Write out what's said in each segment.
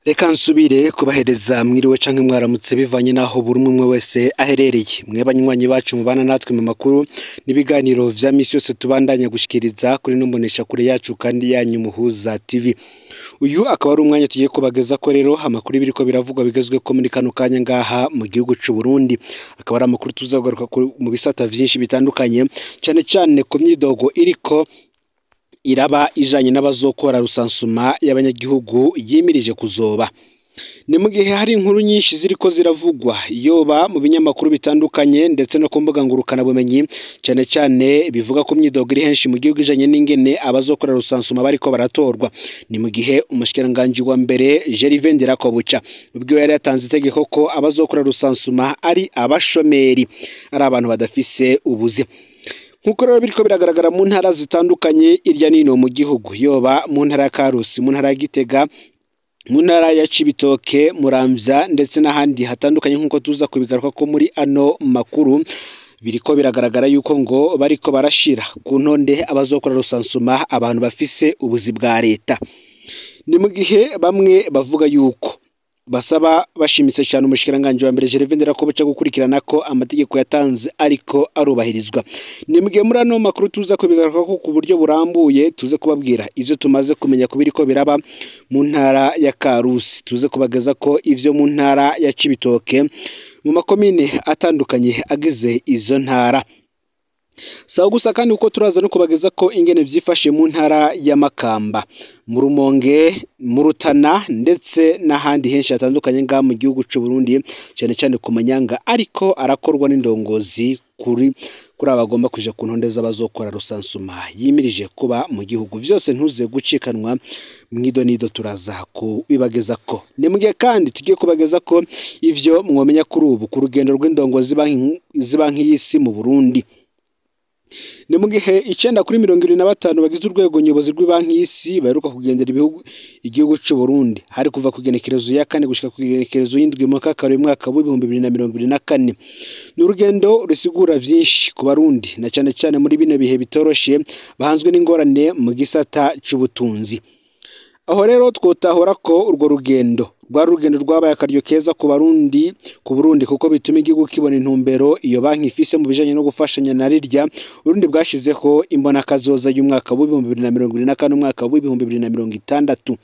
Reka nsubire kubahereza mwiriwe canke mwaramutse bivanye naho buri umwe wese aherereye. Mwe banywanyi bacu mubana natwe mu makuru n'ibiganiro vya misi yose tubandanya gushikiriza kuri nombonesha kure yacu kandi yanyu Muhuza TV. Uyu akaba ari umwanya tugiye kubageza ko rero amakuru biriko biravugwa bigezwe ko muri kano kanya ngaha mu gihugu c'u Burundi. Akaba ari amakuru tuzagaruka mu bisata vyinshi bitandukanye, cane cane ku myidogo iriko iraba ijanye n'abazokora rusansuma y'abanyagihugu yimirije kuzoba. Ni mu gihe hari inkuru nyinshi ziriko ziravugwa yoba mu binyamakuru bitandukanye ndetse no ku mbuga ngurukana bumenyi, cane cane bivuga ko myidogo iri henshi mu gihugu ijanye n'ingene abazokora rusansuma bariko baratorwa. Ni mu gihe umushikiranganji wa mbere Gervais Ndirakobuca ubwo yari yatanze itegeko ko abazokora rusansuma ari abashomeri, ari abantu badafise ubuzi. Nkuko rero biriko biragaragara mu ntara zitandukanye irya nino mu gihugu, yoba mu ntara ya Karusi, mu ntara ya Gitega, mu ntara ya Cibitoke, Muramvya ndetse n'ahandi hatandukanye, nkuko tuza kubigaruka ko muri ano makuru, biriko biragaragara yuko ngo bariko barashira ku ntonde abazokora rusansuma abantu bafise ubuzi bwa leta. Ni mu gihe bamwe bavuga yuko basaba bashimitse cyane umushikiranganji wa mbere Gervais Ndirakobuca gukurikirana ko amategeko yatanze ariko arubahirizwa. Ni mugihe muri ano makuru tuza kubigaruka ko ku buryo burambuye, tuze kubabwira ivyo tumaze kumenya ko biriko biraba mu ntara ya Karusi, tuze kubageza ko ivyo mu ntara ya Cibitoke mu makomine atandukanye agize izo ntara. Sawa gusa kandi uko turaza no kubageza ko ingene vyifashe mu ntara ya Makamba, mu Rumonge, mu Rutana ndetse n'ahandi henshi hatandukanye ngaha mu gihugu c'u Burundi, cyane cyane ku manyanga ariko arakorwa n'indongozi kuri abagomba kuja ku ntonde z'abazokora rusansuma yimirije kuba mu gihugu. Vyose ntuze gucikanwa mwido nido, turaza kubibageza ko. Ni mugihe kandi tugiye kubageza ko ivyo mwomenya kuri ubu ku rugendo rw'indongozi z'ibanki y'isi mu Burundi. Ni mu gihe 9 kuri 75 bagize urwego nyobozi rw'ibanki y'isi baheruka kugendera igihugu c'u Burundi, hari kuva ku genekerezo ya 4 gushika ku genekerezo y'indwi mu kakaro y'umwaka w'ibihumbi 2024. Ni urugendo rusigura vyinshi ku Barundi na cane cane muri bino bihe bitoroshe bahanzwe n'ingorane mu gisata c'ubutunzi. Aho rero twotahora ko urwo rugendo rwari urugendo rwabaye akaryo keza ku Barundi, ku Burundi, kuko bituma igihugu kibona intumbero iyo banki ifise mu bijanye no gufashanya na rirya Burundi bwashizeho imbona kazoza y'umwaka w'ibihumbi 2024 umwaka w'ibihumbi 2060.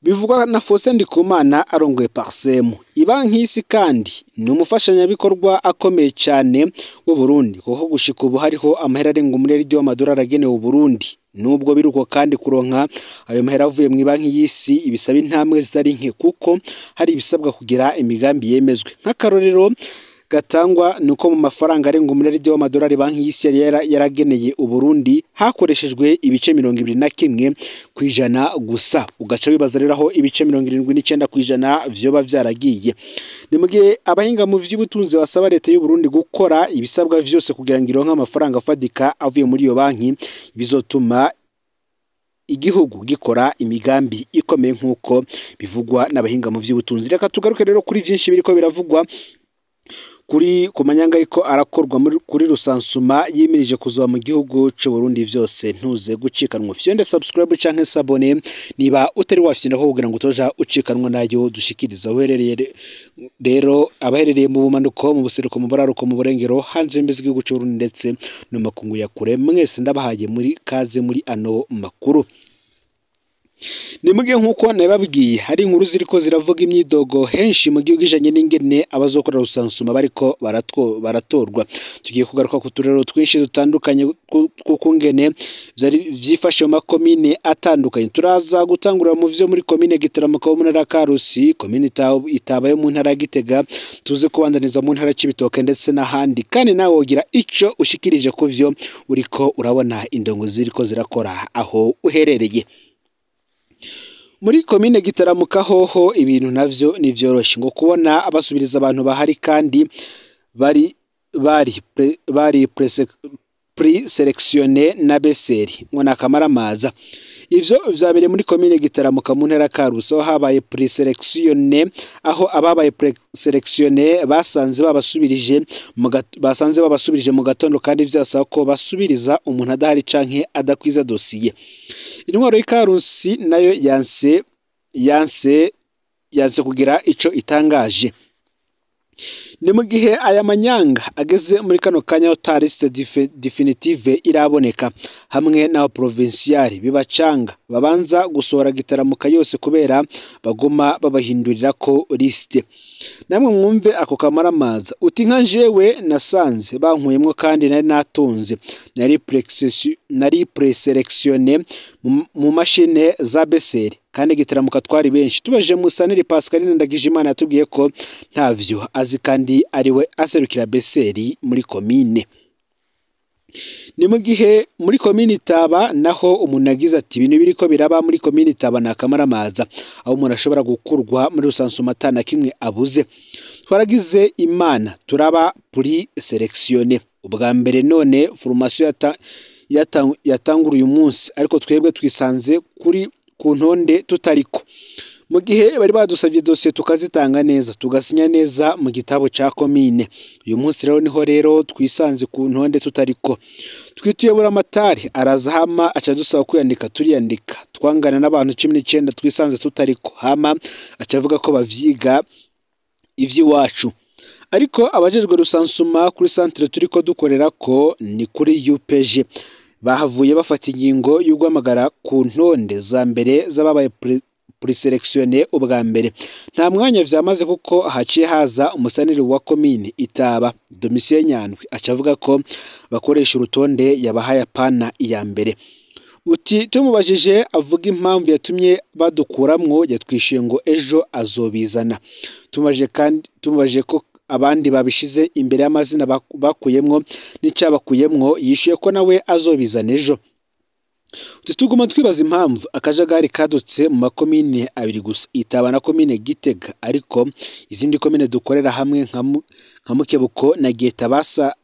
Bivugwa na Faustin Ndikumana arongoye Parsem. Ibanki y'isi kandi ni umufashanyabikorwa akomeye cyane w'u Burundi, kuko gushika ubu hariho amahera arenga umuriyaridi w'amadolari agenewe Burundi. Nubwo biruko kandi kuronka ayo mahera avuye mu banki y'isi ibisaba intambwe zitari nke, kuko hari ibisabwa kugira imigambi yemezwe. Nk'akarorero gatangwa nuko mu mafaranga arenga umuriyaridi w'amadolari banki y'isi yari yarageneye Uburundi hakoreshejwe ibice 21% gusa. Ugaca wibaza rero aho ibice 79% vyoba vyaragiye. Ni mu gihe abahinga mu vy'ubutunzi basaba leta y'u Burundi gukora ibisabwa vyose kugira ngo ironke amafaranga afadika avuye muri iyo banki, bizotuma igihugu gikora imigambi ikomeye nkuko bivugwa n'abahinga mu vy'ubutunzi. Reka tugaruke rero kuri vyinshi biriko biravugwa kuri ku manyanga ariko arakorwa kuri rusansuma yimirije kuzoba mu gihugu c'u Burundi. Vyose ntuze gucikanwa, fyonde subscribe canke s'abonner niba utari wafyinda ko kugira ngo utoja ucikanwa nayo dushikiriza. Uherereye rero abaherereye mu bumanuko, mu buseruko, mu buraruko, mu burengero, hanze y'imbizi z'igihugu c'u Burundi ndetse no makungu ya kure, mwese ndabahaye muri kaze muri ano makuru. Ni mugihe nkuko nababwiye hari inkuru ziriko ziravuga imyidogo henshi mu gihugu ijanye n'ingene abazokora rusansuma bariko baratorwa. Tugiye kugaruka ku turero twinshi dutandukanye kukungene vyifashe mu makomine atandukanye. Turaza gutangura mu vyo muri komine Gitaramuka mu ntara ya Karusi, komine Itaba yo mu ntara ya Gitega, tuze kubandaniza mu ntara Cibitoke ndetse n'ahandi. Kandi nawe wogira ico ushikirije ku vyo uriko urabona indongo ziriko zirakora aho uherereye. Muri komine Gitaramuka hoho ibintu navyo ni vyoroshe, ngo kubona abasubiriza abantu bahari kandi bari pre-sélectionné na Beseri ngo nakamaramaza. Ivyo vyabereye muri komine Gitaramuka mu ntara ya Karusi, aho habaye pre-sélectionné, aho ababaye pre-sélectionné basanze babasubirije mu gatondo, kandi vyasaba ko basubiriza umuntu adahari canke adakwiza dosiye. Intwaro y'Ikarusi nayo yanse yanse kugira ico itangaje. Ni mu gihe aya manyanga ageze muri kano kanya ta liste definitive iraboneka, hamwe n'aba provincial bibacanga babanza gusohora gitaramuka yose kubera baguma babahindurira ko liste. Namwe mwumve ako kamaramaza uti nka jewe nasanze bankuyemwo kandi nari natonze, nari preselectionné mu mashine za BCR kandi gitaramuka twari benshi. Tubaje Musaneri Pascaline Ndagijimana yatubwiye ko ntavyo azi kandi ariwe aserukira BCR muri komine. Ni mu gihe muri komine Itaba naho umuntu agize ati ibintu biriko biraba muri komine Itaba na kamaramaza, aho umuntu ashobora gukurwa muri rusansuma atana kimwe abuze. Twaragize Imana turaba présélectionné ubwa mbere, none formation yatangura uyu munsi, ariko twebwe twisanze kuri ku ntonde tutariko. Mu gihe bari badusabye dosiye tukazitanga neza tugasinya neza mu gitabo ca komine, uyu munsi rero niho rero twisanze ku ntonde tutariko. Twituyobora amatari araza hama aca dusaba kwiyandika, turiyandika twangana n'abantu 19 twisanze tutariko, hama aca avuga ko bavyiga ivy'iwacu. Ariko abajejwe rusansuma kuri centre turiko dukorera ko ni kuri UPG bahavuye bafata ingingo yo guhamagara ku ntonde za mbere z'ababaye présélectionné ubwa mbere. Nta mwanya vyamaze kuko haciye haza umusaneri wa komine Itaba Domitien Nyandwi aca avuga ko bakoresha urutonde yabahaye apana iya mbere. Uti tumubajije avuga impamvu yatumye badukuramwo, yatwishuye ngo ejo azobizana. Tumubajije ko abandi babishize imbere y'amazina bakuyemwo n'icyabakuyemwo, yishuye ko nawe azobizana ejo. Tuguma twibaza impamvu akajagari kadutse mu makomine abiri gusa, Itaba na komine Gitega, ariko izindi komine dukorera hamwe nka Mukebuko na Geta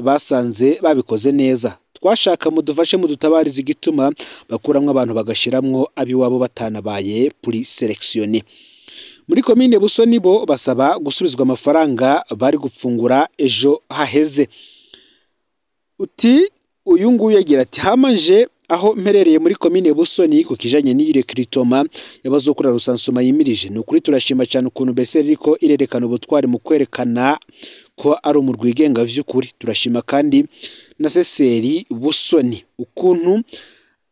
basanze babikoze neza. Twashaka mudufashe mudutabarize igituma bakuramwo abantu bagashiramwo abiwabo batanabaye présélectionné. Muri komine Busoni bo basaba gusubizwa amafaranga bari gupfungura ejo haheze. Uti uyu nguyu yagira ati hamanje aho mperereye muri komine Busoni ku kijanye n'iyi recrutement y'abazokora rusansuma yimirije, ni ukuri turashima cyane ukuntu BCR iriko irerekana ubutwari mu kwerekana ko ari umurwi wigenga vy'ukuri. Turashima kandi na CCR Busoni ukuntu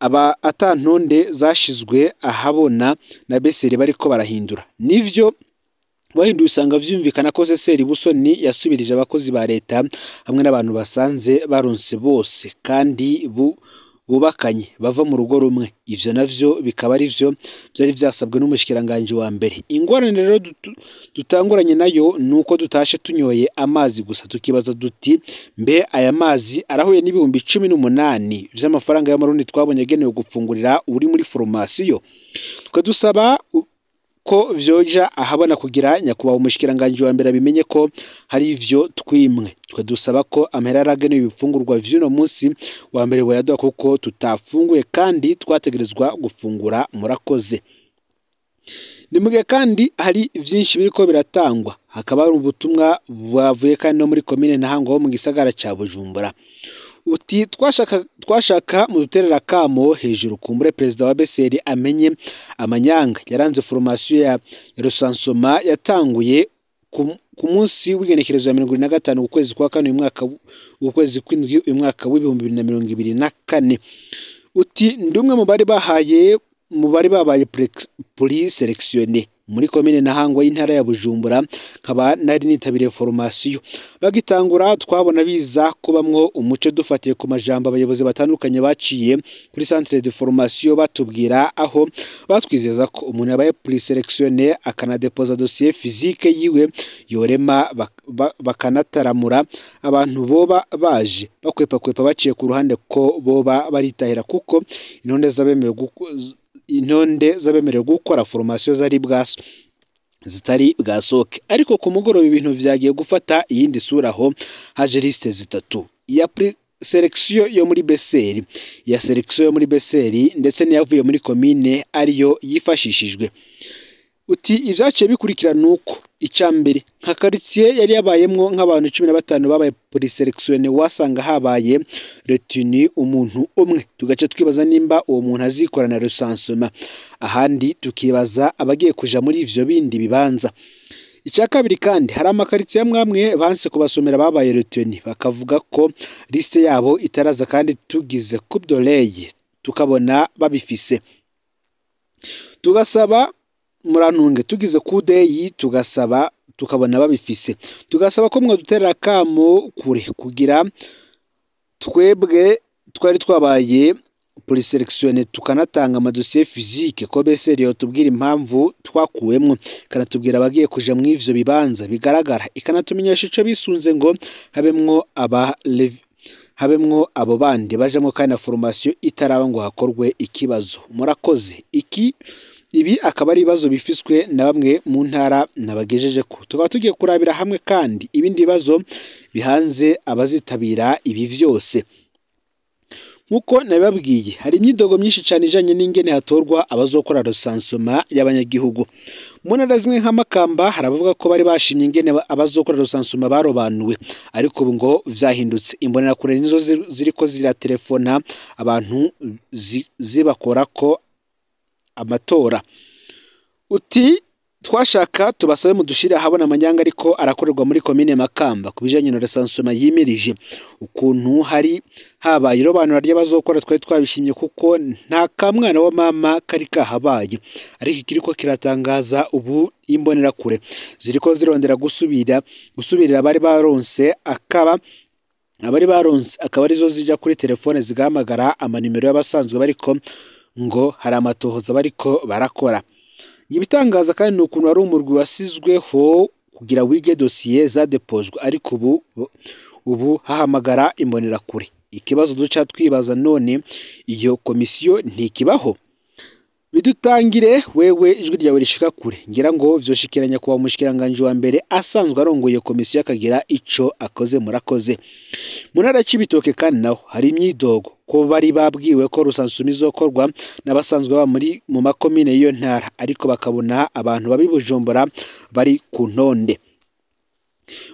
aba atantonde zashizwe ahabona na BCR bariko barahindura. Nivyo bahinduye usanga vyumvikana ko CCR Busoni yasubirije abakozi ba leta hamwe n'abantu basanze baronse bose kandi bubakanye bava mu rugo rumwe. Ivyo navyo bikaba ari vyo vyari vyasabwe n'umushikiranganje wa mbere. Ingorane rero dutanguranye nayo nuko dutashe tunyoye amazi gusa, tukibaza duti mbe aya mazi arahuye n'ibihumbi 18 vy'amafaranga y'amarundi twabonye agenewe gupfungurira uri muri formation. Twe dusaba ko vyoja ahabona kugira nyakubahwa umushikiranganje wa mbere abimenye ko hari ivyo twimwe. Twe dusaba ko amahera aragenewe ibifungurwa vy'uno munsi wa mbere boyaduha kuko tutafunguye kandi twategerezwa gufungura. Murakoze. Ni mugihe kandi hari vyinshi biriko biratangwa, hakaba hari ubutumwa bwavuye kandi no muri komine Ntahangwa ho mu gisagara ca Bujumbura. Uti twashaka muduterera kamo hejuru kumbure perezida wa BCR amenye amanyanga yaranze formation ya rusansoma yatanguye ku munsi w'igenekerezo ya 25 ukwezi kwa kane uyu mwaka, ukwezi kw'indwi uyu mwaka w'ibihumbi 2024. Uti ndumwe mu bari bahaye mu bari babaye présélectionné muri komine Ntahangwa y'intara ya Bujumbura, nkaba nari nitabiriye formation. Bagitangura twabona biza kubamwo umuco dufatiye ku majambo abayobozi batandukanye baciye kuri centre de formation batubwira, aho batwizeza ko umuntu yabaye présélectionné akanadepoza dossier physique yiwe yorema bakanataramura abantu boba baje bakwepakwepa baciye ku ruhande ko boba baritahira, kuko intonde z'abemerewe gukora formation zari zitari bwasoke. Ariko ku mugoroba ibintu vyagiye gufata iyindi sura, aho haje liste zitatu, iya selection yo muri BCR, iya selection yo muri BCR ndetse n'iyavuye muri komine ariyo yifashishijwe. Uti ivyaciye bikurikira nuko Icambere, nka quartier yari yabayemwo nk'abantu 15 babaye présélectionnés, wasanga habaye retenu umuntu umwe, tugaca twibaza nimba uwo muntu azikorana recensement, ahandi tukibaza abagiye kuja muri ivyo bindi bibanza. Icya kabiri kandi, hari amakaritsiye amwe amwe banse kubasomera babaye retenu, bakavuga ko liste yabo itaraza, kandi tugize coup d'oreille tukabona babifise, tugasaba murantunge, tugize coup d'œil tugasaba tukabona babifise, tugasaba ko mwaduterera akamo kure kugira twebwe twari twabaye présélectionnés tukanatanga amadosiye physique, ko BCR yotubwira impamvu twakuwemwo, ikanatubwira abagiye kuja mu ivyo bibanza bigaragara, ikanatumenyesha ico bisunze ngo habemwo abo bandi bajamwo, kandi na formation itaraba ngo hakorwe ikibazo. Murakoze. Iki ibi akaba ari ibibazo bifiswe na bamwe mu ntara nabagejeje ko. Tukaba tugiye kurabira hamwe kandi ibindi bibazo bihanze abazitabira ibi vyose. Nkuko nabibabwiye, hari imyidogo myinshi cyane ijanye n'ingene hatorwa abazokora recensement y'abanyagihugu. Mu ntara zimwe nka Makamba, hari abavuga ko bari bashimye ingene abazokora recensement barobanuwe, ariko ubu ngo vyahindutse. Imbonerakure nizo ziriko ziratelefona abantu zibakorako amatora. Uti twashaka tubasabe mudushire ahabona amanyanga ariko arakorerwa muri komine Makamba ku bijanye na recensement yimirije. Ukuntu hari habaye irobanura ry'abazokora twari twabishimye, kuko nta kamwana wa mama kari kahabaye, ariko ikiriko kiratangaza ubu, imbonerakure ziriko zirondera gusubirira abari baronse, akaba abari baronse akaba arizo zija kuri telefone zigahamagara amanimero y'abasanzwe bariko, ngo hari amatohoza bariko barakora. Ibitangaza kandi ni ukuntu hari umurwi wasizweho kugira wige dosiye zadepojwe, ariko ubu hahamagara imbonerakure. Ikibazo duca twibaza, none iyo komisiyo ntikibaho? Bidutangire wewe ijwi ryawe rishika kure, ngira ngo vyoshikiranya kuba umushikiranganji wa mbere asanzwe arongoye komisiyo akagira ico akoze. Murakoze. Mu ntara ya Cibitoke kandi naho hari imyidogo ko bari babwiwe ko recensement izokorwa n'abasanzwe baba muri mu makomine y'iyo ntara, ariko bakabona abantu babi Bujumbura bari ku ntonde.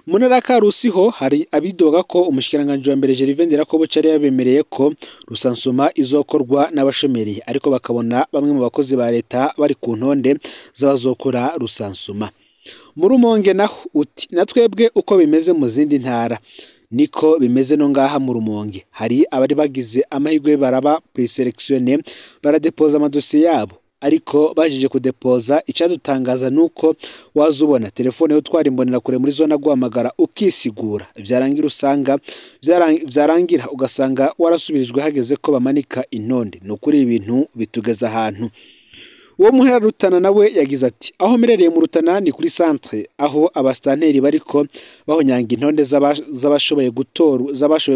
Mu ntara ya Karusi ho hari abidoga ko umushikiranganji wa mbere Gervais Ndirakobuca yari yabemereye ko recensement izokorwa n'abashomeri, ariko bakabona bamwe mu bakozi ba leta bari ku ntonde z'abazokora recensement. Mu Rumonge naho uti na twebwe uko bimeze mu zindi ntara niko bimeze no ngaha mu Rumonge. Hari abari bagize amahirwe baraba présélectionnés, baradepoza amadosiye yabo, ariko bajije kudepoza, icadutangaza nuko waza ubona telefone yo imbonerakure muri zone aguhamagara ukisigura, vyarangira usanga vyarangira ugasanga warasubirijwe hageze ko bamanika intonde. Ni ukuri ibintu bitugeza ahantu. Uwo muhera Rutana nawe yagize ati aho mperereye mu Rutana ni kuri centre, aho abastanteri bariko bahonyanga intonde z'abashoboye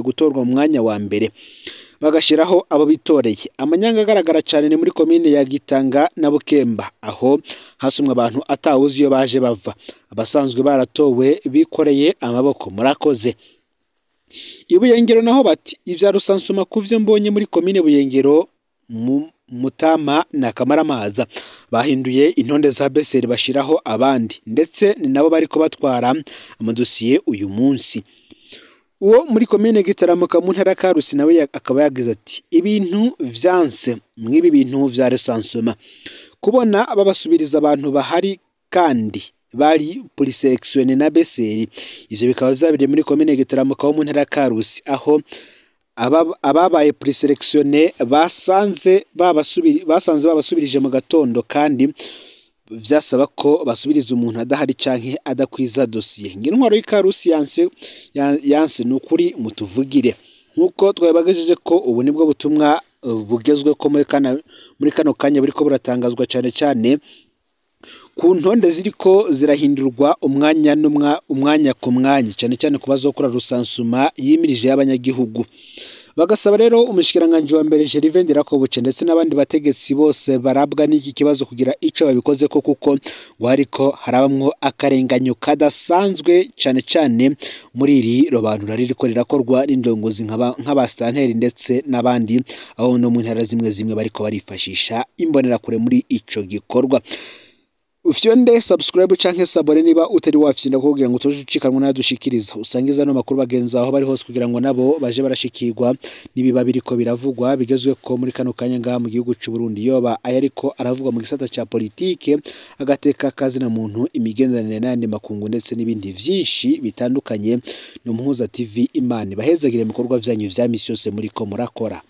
gutorwa mu mwanya wa mbere, bagashiraho abo bitoreye. Amanyanga agaragara cyane ni muri komine ya Gitanga na Bukemba, aho hasumwe abantu atawuzi iyo baje bava, abasanzwe baratowe bikoreye amaboko. Murakoze. I Buyengero naho bati ivya recensement kuvyo mbonye muri komine Buyengero mu Mutama na Kamaramaza, bahinduye intonde za Beseri bashiraho abandi, ndetse ni nabo bariko batwara amadosiye uyu munsi. Uwo muri komine Gitaramuka mu ntara ya Karusi nawe akaba yagize ati ibintu vyanse mw'ibi bintu vya recensement, kubona babasubiriza abantu bahari kandi bari présélectionnés na Beseri. Ivyo bikaba vyabereye muri komine Gitaramuka ho mu ntara ya Karusi, aho ababaye présélectionnés basanze babasubirije mu gatondo, kandi vyasaba ko basubiriza umuntu adahari canke adakwiza dosiye. Ngintwaro y'Ikarusi yanse nukuri mutuvugire. Nkuko twabibagejeje ko ubu nibwo butumwa bugezwe ko muri kano kanya buriko buratangazwa cyane cyane ku ntonde ziriko zirahindurwa umwanya n'umwa umwanya ku mwanya, cyane cyane ku bazokora recensement yimirije y'abanyagihugu. Bagasaba rero umushikiranganji wa mbere Gervais Ndirakobuce ndetse n'abandi bategetsi bose barabwa n'iki kibazo kugira ico babikoze ko, kuko ngo hariko harabamwo akarenganyo kadasanzwe cyane cyane muri iri robanura ririko rirakorwa n'indongozi nk'abastanteri ndetse n'abandi, aho no mu ntara zimwe zimwe bariko barifashisha imbonerakure muri ico gikorwa. Ufyonde subscribe canke s'abonner niba utari wafyinda kugira ngo utoje ucikanwa n'adushikiriza. Usangiza no makuru bagenzi aho bari hose kugira ngo nabo baje barashikirwa nibiba biriko biravugwa bigezweko muri kano kanya ngaha mu gihugu c'u Burundi, yoba ayariko aravugwa mu gisata ca politike, agateka kazina muntu, imigenderanire n'ayandi makungu ndetse n'ibindi vyinshi bitandukanye. Ni Umuhuza TV. Imana ibahezagire mu bikorwa vyanyu vya misi yose muriko murakora.